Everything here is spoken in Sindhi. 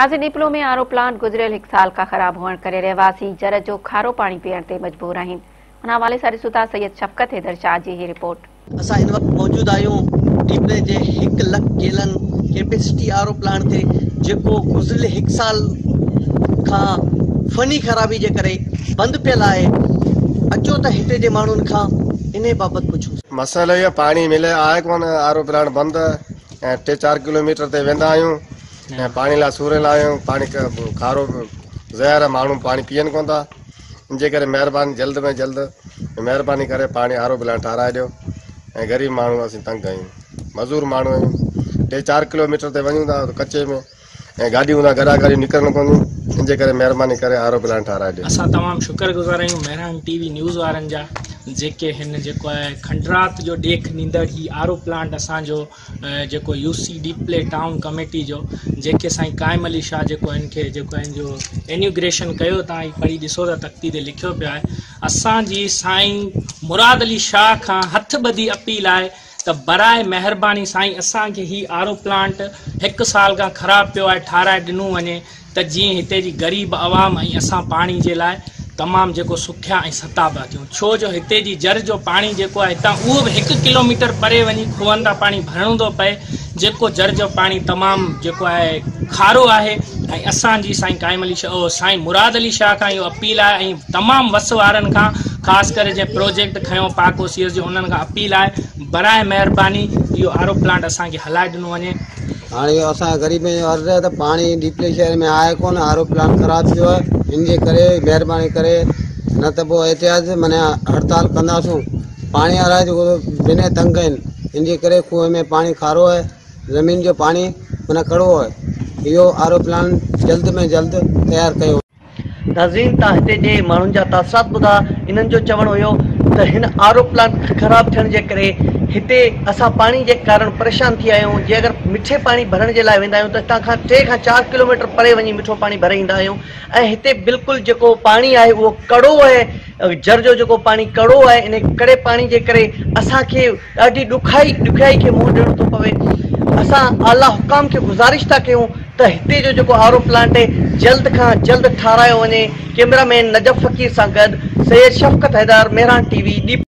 ناظرين ڏيپلو ۾ آر او پلانٽ گذريل هڪ سال کان خراب هئڻ ڪري رهواسي جر جو کارو پاڻي پيئڻ تي مجبور آهن. ان حوالي سان ڏسون ٿا سيد شفقت حيدر شاهه جي هي رپورٽ. اسان هن وقت موجود آهيون ڏيپلي جي هڪ lakh gallon capacity R O plant تي جيڪو گذريل هڪ سال کان فني خرابي جي ڪري بند پيل آهي اچو ته هتي جي ماڻهن کان انهي بابت پڇون. مسئلو اهو پاڻي ملي آهي ڪونه آر او پلانٽ بند ۽ ٽي چار ڪلوميٽر تي ويندا آهيون ۽ پاڻي لاء سوريل آهيون پاڻي کارو زهر ماڻهو پاڻي پيئن ڪونه ٿا ان جي ڪري مهرباني جلد ۾ جلد مهرباني ڪري پاڻي آر او پلانٽ ٺاراهي ڏيو ۽ غريب ماڻهو اسين تنگ آهيون مزور ماڻهو آهيون ٽي چار ڪلوميٽر تي وڃون ٿا ڪچي ۾ ۽ گاڏيون هوندا گڏا گاڏيون نڪرن ڪونه ٿيون ان جي ڪري مهرباني ڪري آر او پلانٽ ٺاراهي ڏيو. اسان تمام شڪر گذار آهيون مهراڻ ٽي وي نيوز وارن جا جيڪي هن جيڪو آهي کنڊرات جو ڏيک ڏيندڙ هي آر او پلانٽ اسان جو جيڪو يو سي ڏيپلي ٽائون ڪميٽي جو جيڪي سائين قائم علي شاهه جيڪو ان کي جيڪو ان جو انيوگريشن ڪيو تان هي پڙهي ڏسو ته تختي تي لکيو پيو آهي اسان جي سائين مراد علي شاهه کان هٿ ٻڌي اپيل آهي ته براء مهرباني سائين اسان کي هي آر او پلانٽ هڪ سال کان خراب پيو آهي ٺاراهي ڏنو وڃي ته جيئن هتي جي غريب عوام ۽ اسان پاڻي جي لاء تمام جيڪو سکيا ۽ ستابا ٿيون ڇو جو هتي جي جر جو پاڻي جيڪو آهي هتان اهو به هڪ ڪلوميٽر پري وڃي کوهن تان پاڻي ڀرڻو ٿو پئي جيڪو جر جو پاڻي تمام جيڪو آهي کارو آهي ۽ اسان جي سائين قائم علي شاهه سائين مراد علي شاهه کان اهو اپيل آهي ۽ تمام وس وارن کان خاص ڪري جنهن پروجيڪٽ کنيو پاڪ او سي ايس جو انهن کان اپيل آهي براء مهرباني اهو آر او پلانٽ اسان کي هلائي ڏنو وڃي. هاڻي اهو اسان غريبن جو عرض آهي ته پاڻي ڏيپلي شهر ۾ آهي ڪونه آر او پلانٽ خراب ٿيو آهي ان جي ڪري مهرباني ڪري نه ته پوء احتجاج معنيٰ هڙتال ڪنداسون پاڻي وارا جيڪو بنهه تنگ آهن ان جي ڪري کوهه ۾ پاڻي کارو آهي زمين جو پاڻي معنيٰ ڪڙو آهي اهو آر او پلانٽ جلد ۾ جلد تيار ڪيو. ناظرين تان هتي جي ماڻهن جا تاثرات ٻڌا انهن جو چوڻ هيو ته هن آر او پلانٽ خراب ٿيڻ جي ڪري هتي اسان پاڻي جي ڪارڻ پريشان ٿي آيا آهيون جي اگر مٺي پاڻي ڀرڻ جي لاء ويندا آهيون ته هتان کان ٽي کان چار ڪلوميٽر پري وڃي مٺو پاڻي ڀري ايندا آهيون ۽ هتي بلڪل جيڪو پاڻي آهي اهو ڪڙو آهي جر جو جيڪو پاڻي ڪڙو آهي انهي ڪڙي پاڻي جي ڪري اسان کي ڏاڍي ڏکائي ڏکيائي کي منهن ڏيڻو ٿو پوي اسان اعليٰ حڪام کي گذارش ٿا ڪيون ته هتي جو جيڪو آر او پلانٽ آهي جلد کان جلد ٺارايو وڃي ڪيمرا مين نجف فقير سان گڏ سيد شفقت حيدر مهراڻ ٽي وي ڏيپلو.